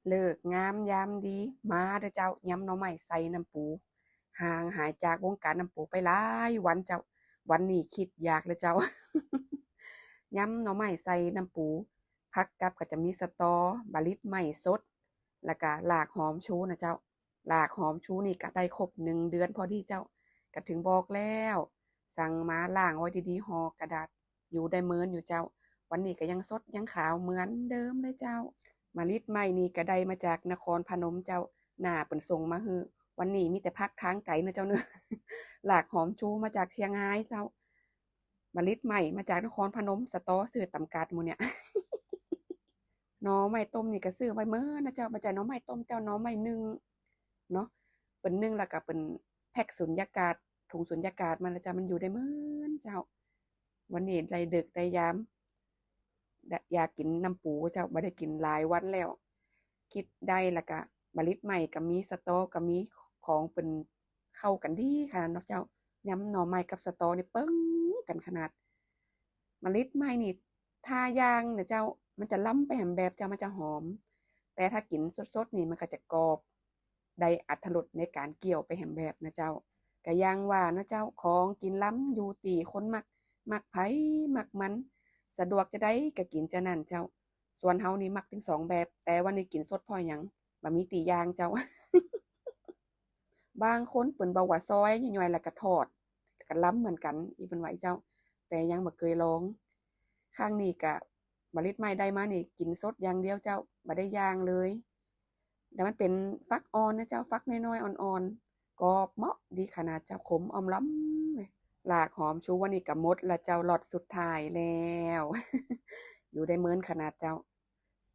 ເລີກງາມຍາມດີ ມາເດີເຈົ້າ ຍຳໜໍ່ໄມ້ໃສ່ນ້ຳປູ. ຫ່າງຫາຍຈາກວົງການນ້ຳປູໄປຫຼາຍວັນເຈົ້າ, ວັນນີ້ຄິດຢາກແລ້ວເຈົ້າ. ຍຳໜໍ່ໄມ້ໃສ່ນ້ຳປູ, ຜັກກັບກໍຈະມີສະຕໍ, ບາລິດໄມ້ສົດ, ແລ້ວກະລາກຫອມຊູນະເຈົ້າ. ລາກຫອມຊູນີ້ກະໄດ້ຄົບໜຶ່ງເດືອນພໍດີເຈົ້າ. ກະເຖິງບອກແລ້ວ, ສັ່ງມາລ້າງໄວ້ດີໆ ຫໍ່ກະດາດ, ຢູ່ໄດ້ເມີນຢູ່ເຈົ້າ. ວັນນີ້ກະຍັງສົດຍັງຂາວເໝືອນເດີມເລີຍເຈົ້າ. ມາລິດໄມ້ນີ້ກະໄດ້ມາຈາກນະຄອນພະນົມເຈົ້າ, ນ້າເພິ່ນສົ່ງມາໃຫ້. ວັນນີ້ມີແຕ່ຜັກທາງໄກເນາະເຈົ້າເນາະ. ລາກຫອມຊູມາຈາກຊຽງຮາຍເຈົ້າ. ມາລິດໄມ້ມາຈາກນະຄອນພະນົມ, ສະຕໍຊື້ຕຳກາດໝູ່ນີ້. ໜໍ່ໄມ້ຕົ້ມນີ້ກະຊື້ໄວ້ເມີນນະເຈົ້າ, ມາຈາກໜໍ່ໄມ້ຕົ້ມເຈົ້າ, ໜໍ່ໄມ້ໜຶ້ງເນາະ. ເພິ່ນໜຶ້ງແລ້ວກະເພິ່ນແພັກສຸນຍາກາດ, ຖົງສຸນຍາກາດມາແລ້ວເຈົ້າ, ມັນຢູ່ໄດ້ເມີນເຈົ້າ. ວັນນີ້ໄດ້ເດິກໄດ້ຍາມ ຢາກກິນນ້ຳປູເຈົ້າ, ບໍ່ໄດ້ກິນຫຼາຍວັນແລ້ວ. ຄິດໄດ້ແລ້ວກະ ມາລິດໄມ້ກະມີ, ສະຕໍກະມີ, ຂອງເພິ່ນເຂົ້າກັນດີຂະໜາດເນາະເຈົ້າ. ຍຳໜໍ່ໄມ້ກັບສະຕໍນີ້ເປີ້ງກັນຂະໜາດ. ມາລິດໄມ້ນີ້ ຖ້າຍ່າງນະເຈົ້າ, ມັນຈະລຳໄປແຮມແບບເຈົ້າ, ມັນຈະຫອມ. ແຕ່ຖ້າກິນສົດໆນີ້ ມັນກະຈະກອບ, ໄດ້ອັດຖະລົດໃນການກ່ຽວໄປແຮມແບບນະເຈົ້າ. ກະຢ່າງວ່ານະເຈົ້າ, ຂອງກິນລຳຢູ່ທີ່ຄົນມັກ, ມັກໃຜມັກມັນ, ສະດວກຈະໃດກະກິນຈະນັ້ນເຈົ້າ. ສ່ວນເຮົານີ້ມັກທັງສອງແບບ, ແຕ່ວ່ານີ້ກິນສົດເພາະຫຍັງ? ບໍ່ມີຕີຢ່າງເຈົ້າ. ບາງຄົນເພິ່ນບອກວ່າຊອຍຍ່ອຍໆ ແລ້ວກະທອດ, ກະລຳເໝືອນກັນ, ອີ່ເພິ່ນວ່າອີ່ເຈົ້າ, ແຕ່ຍັງບໍ່ເຄີຍລອງ. ຄັ້ງນີ້ກະ ມາລິດໄມ້ໄດ້ມານີ້ ກິນສົດຢ່າງດຽວເຈົ້າ, ບໍ່ໄດ້ຍ່າງເລີຍ. ແລ້ວມັນເປັນຝັກອ່ອນນະເຈົ້າ, ຝັກນ້ອຍໆ ອ່ອນໆ, ກອບເໝາະດີຂະໜາດເຈົ້າ, ຂົມອ່ອມລຳ. ລາກຫອມຊູວັນນີ້ກະໝົດລະເຈົ້າ, ລັອດສຸດທ້າຍແລ້ວ. ຢູ່ໄດ້ເມີນຂະໜາດເຈົ້າ.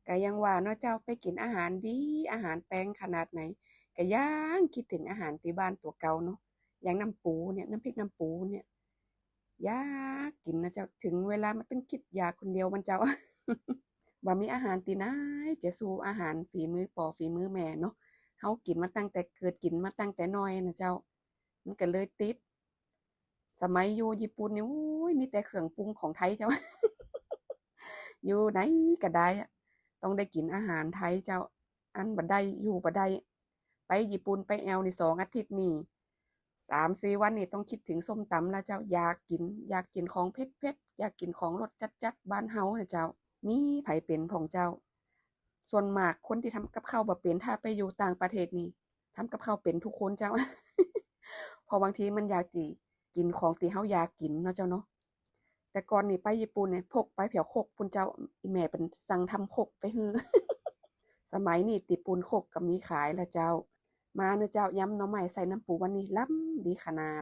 ກະຢ່າງວ່າເນາະເຈົ້າ, ໄປກິນອາຫານດີ, ອາຫານແພງຂະໜາດໃດ, ກະຍັງຄິດເຖິງອາຫານທີ່ບ້ານຕົວເກົ່າເນາະ. ຢ່າງນ້ຳປູນີ້, ນ້ຳພລິກນ້ຳປູນີ້, ຢາກກິນນະເຈົ້າ. ເຖິງເວລາມາຕຶງຄິດຢາກຄົນດຽວມັນເຈົ້າ. ບໍ່ມີອາຫານທີ່ໃດຈະສູ້ອາຫານຝີມືພໍ່ຝີມືແມ່ເນາະ. ເຮົາກິນມາຕັ້ງແຕ່ເກີດ, ກິນມາຕັ້ງແຕ່ນ້ອຍນະເຈົ້າ, ມັນກະເລີຍຕິດ. ສະໄໝຢູ່ຍີ່ປຸ່ນນີ້, ໂອ້ຍ, ມີແຕ່ເຄື່ອງປຸງຂອງໄທເຈົ້າ. ຢູ່ໃດກະໄດ້, ຕ້ອງໄດ້ກິນອາຫານໄທເຈົ້າ. ອັນບໍ່ໄດ້, ຢູ່ບໍ່ໄດ້. ໄປຍີ່ປຸ່ນ, ໄປແອວນີ້ ສອງອາທິດນີ້, ສາມສີ່ວັນນີ້ ຕ້ອງຄິດເຖິງສົ້ມຕຳລະເຈົ້າ. ຢາກກິນ, ຢາກກິນຂອງເຜັດໆ, ຢາກກິນຂອງລົດຈັດໆ ບ້ານເຮົານະເຈົ້າ. ມີໃຜເປັນພ້ອມເຈົ້າ? ສ່ວນມາກຄົນທີ່ທຳກັບເຂົ້າບໍ່ເປັນ, ຖ້າໄປຢູ່ຕ່າງປະເທດນີ້ ທຳກັບເຂົ້າເປັນທຸກຄົນເຈົ້າ. ເພາະບາງທີມັນຢາກຊິກິນຂອງທີ່ເຮົາຢາກກິນເນາະເຈົ້າເນາະ. ແຕ່ກ່ອນນີ້ໄປຍີ່ປຸ່ນນີ້ ພົກໄປແຖວຄົກພຸ້ນເຈົ້າ, ອີ່ແມ່ເພິ່ນສັ່ງທຳຄົກໄປໃຫ້. ສະໄໝນີ້ຕິ ປຸ້ນຄົກກໍມີຂາຍລະເຈົ້າ. ມາເນາະເຈົ້າ, ຍຳໜໍ່ໄມ້ໃສ່ນ້ຳປູວັນນີ້ ລ້ຳດີຂະໜາດ.